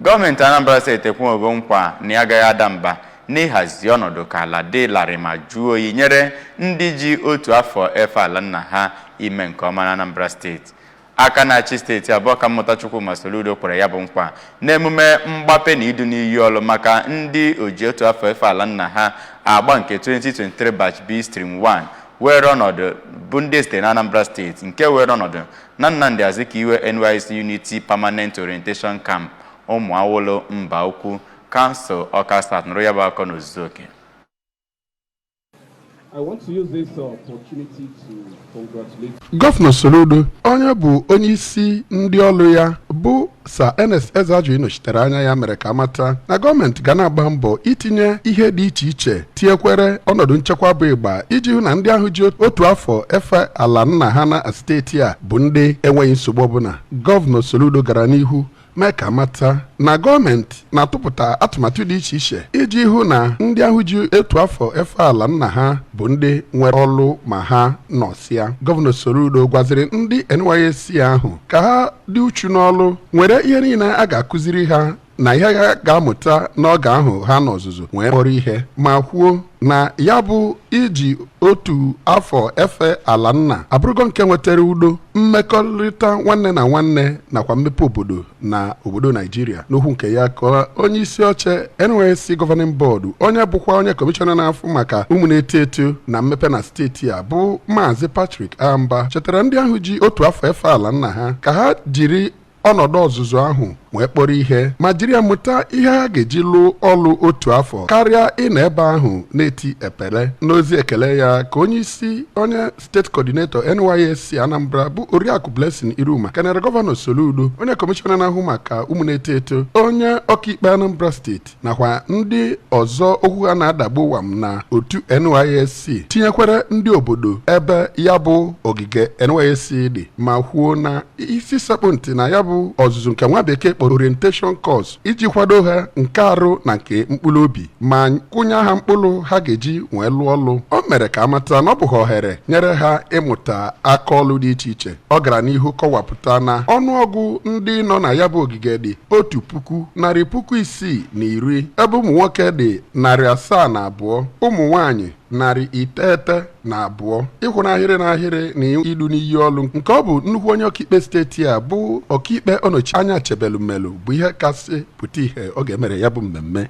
Gọọmenti Anambra Steeti ekwuogo nkwa na ya agaghị ada mba n'ịhazi ọnọdụ ka ala dị larịị ma jụọ oyi nyere ndị ji otu afọ efe ala nna ha ime nke ọma na Anambra Steeti. Aka na-achị steeti abụọ, Ọkammụta Chukwuma Soludo, kwere ya bụ nkwa n'emume mgbape na idu n'iyi ọlụ maka ndị oji otu afọ efe ala nna ha agba nke 2023 Batch B Stream 1 were ọnọdụ, bụ ndị sitere na Anambra Steeti, nke were ọnọdụ na Nnamdi Azikiwe NYSC Unity Permanent Orientation Camp, Ụmụawụlụ, Mbaukwu Council, Ọka South. Nụrụ ya bụ akọ n'ozuzu oke. I want to use this opportunity to congratulate Gọvanọ Soludo, onye bụ onye isi ndị ọrụ ya bụ Sir Ernest Ezeajughi nọchitere anya ya, mere ka amata na gọọmenti ga na-agba mbọ itinye ihe dị iche iche, tinyekwere ọnọdụ nchekwa bụ ịgba, iji hụ na ndị ahụ ji otu afọ efe ala nna ha na steeti a bụ ndị enweghị nsogbu ọbụla. Gọvanọ Soludo gara n'ihu mee ka mata na gọọmenti na-atụpụta atụmatụ dị iche iche iji hụ na ndị ahụ ji otu afọ efe ala nna ha bụ ndị nwere ọlụ ma ha nọsịa. Gọvanọ Soludo gwaziri ndị NYSC ahụ ka ha dị uchu n'ọlụ, nwere ihe niile a ga-akụziri ha na ihe ha ga-amụta n'oge ahụ ha n'ọzụzụ wee kpọrọ ihe, ma kwuo na ya bụ iji otu afọ efe ala nna abụrụgo nke nwetara udo, mmekọrịta nwanne na nwanne nakwa mmepe obodo na obodo Naijiria. N'okwu nke ya, ka onye isi oche NYSC Governing Board, onye bụkwa onye kọmishọna na-afụ maka ụmụ na-eto eto na mmepe na steeti a, bụ Maazị Patrick Amba, chetara ndị ahụ ji otu afọ efe ala nna ha ka ha jiri ọnọdụ ọzụzụ ahụ wee kpọrọ ihe, ma jiri ya mụta ihe ha ga-eji lụọ ọlụ otu afọ karịa ịnọ ebe ahụ na-eti epele. N'ozi ekele ya, ka onye isi onye steeti coordinator NYSC Anambra, bụ Oriakụ Blessing Iruma, kenere Gọvanọ Soludo, onye kọmishọna na-ahụ maka ụmụ na-eto eto, onye ọkaikpe Anambra Steeti nakwa ndị ọzọ okwu ha na-adagbu wam na otu NYSC, tinyekwere ndị obodo ebe ya bụ ogige NYSC dị, ma kwuo na isi sekpụ ntị na ya bụ ọzụzụ nke nwa bekee kpọrọ orientation course iji kwado ha nke arụ na nke mkpụrụ obi, ma kwụnye ha mkpụrụ ha ga-eji wee lụọ ọlụ. O mere ka amata na ọ bụghị ohere nyere ha ịmụta aka ọlụ dị iche iche. Ọ gara n'ihu kọwapụta na ọnụọgụ ndị nọ na ya bụ ogige dị 1,610, ebe ụmụ nwoke dị 702, ụmụ nwanyị 902. Ịkwụ n'ahịrị n'ahịrị na idu n'iyi ọlụ nke ọ bụ nnukwu onye ọkaikpe steeti a, bụ Ọkaikpe Ọnọchi Anya Chebelumelu, bụ ihe kasị pụta ìhè oge emere ya bụ mmemme.